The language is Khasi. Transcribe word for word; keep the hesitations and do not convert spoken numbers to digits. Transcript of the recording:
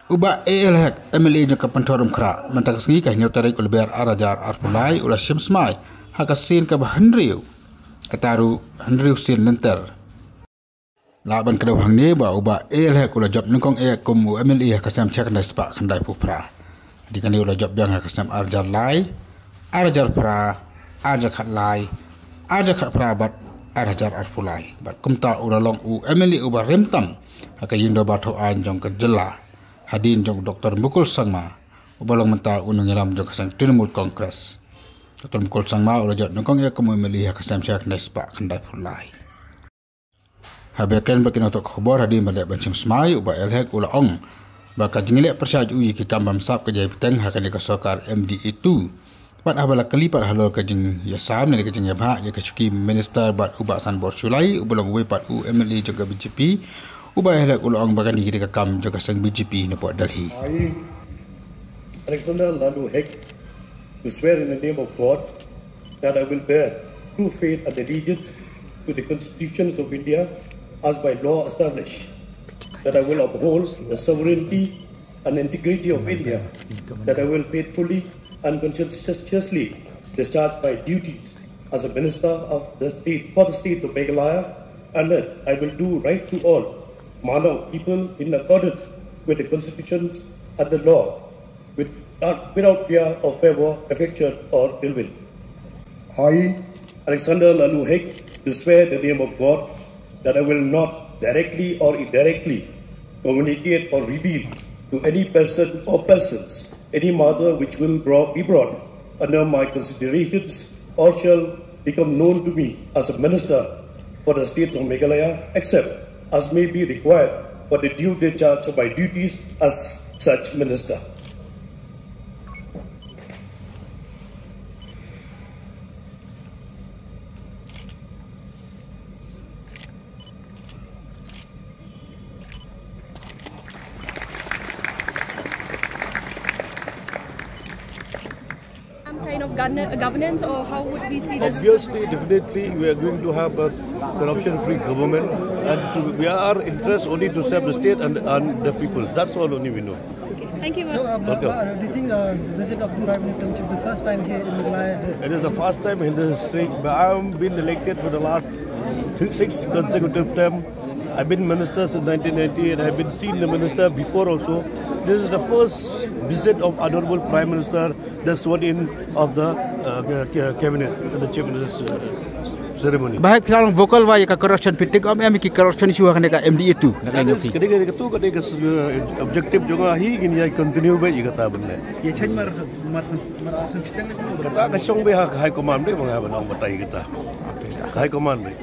U Bah A L Hek, M L A jong ka Pynthorumkhrah, mynta ka sngi ka hynñiew tarik u Lber ar hajar arphew lai, u la shim smai ha ka sien kaba hynriew, kata ruh hynriew sien lynter. Lah ban kdew hangne ba u Bah A L Hek u la jop nyngkong eh kum u M L A ha ka snem shi hajar khyndai spah khyndaiphew phra. Hadien kane u la jop biang ha ka snem ar hajar lai, ar hajar phra, ar hajar khatlai, ar hajar khatphra bad ar hajar arphew lai. Bad kumta u la long u M L A uba rim tam ha ka ïing dorbar thaw aiñ jong ka jylla hadien jong u Doktor Mukul Sangma, uba long mynta u nongïalam jong ka seng Trinamool Congress. Doktor Mukul Sangma u la jop nyngkong eh kum u M L A ha ka snem shi hajar khyndai spah khyndaiphew lai. Haba kren bad ki nongthoh khubor hadien ba leh ban shim smai, u Bah A L Hek u la ong ba ka jingïaleh pyrshah jong u ïa ki kam bamsap ka jia bteng ha kane ka sorkar M D A two. Bad haba la kylli pat halor ka jingïasam ne ka jingïabhah ïa ka shuki minister bad u Bah Sanbor Shullai uba long uwei pat u M L A jong ka B J P, u Bah A L Hek u la ong ba kane ka dei ka kam jong ka seng B J P napoh Delhi. I, Alexander Laloo Hek, do swear in the name of God that I will bear true faith and allegiance to the constitutions of India as by law established, that I will uphold the sovereignty and integrity of India, that I will faithfully and conscientiously discharge my duties as a minister of the state for the state of Meghalaya, and that I will do right to all Manaw people in accordance with the constitutions and the law, with, uh, without fear or favor, affection or ill will. I, Alexander Laloo Hek, do swear in the name of God that I will not directly or indirectly communicate or reveal to any person or persons any matter which will brought, be brought under my considerations or shall become known to me as a minister for the state of Meghalaya, except as may be required for the due discharge of my duties as such minister. Some kind of govern- governance, or how would we see this? Obviously, definitely, we are going to have a corruption-free government, and to, we are interested only to serve the state and, and the people. That's all only we know. Okay. Thank you, ma'am. So, uh, Welcome. Uh, do you think, uh, the visit of the Prime Minister, which is the first time here in Meghalaya? It is the first time in the history, but I have been elected for the last three, six consecutive term. I've been minister since nineteen ninety-eight. I've been seen the minister before also. This is the first visit of Honorable Prime Minister, the sworn in of the, uh, ca- ca- cabinet, the chief minister's, uh, ceremony. Bah Hek, phi la long vocal ba ïa ka corruption, phi tick em ïa ki corruption issue ha kane ka M D A two. That is, ka dei ka, ka tu, ka dei ka, uh, objective jong nga hi, ngin ïa continue beit ïa kata ban leh. Ïa change mar, mar san, mar san shiteng. Kata ka shong beit ha ka high command beit, ba nga ban ong batai kata. High command beit.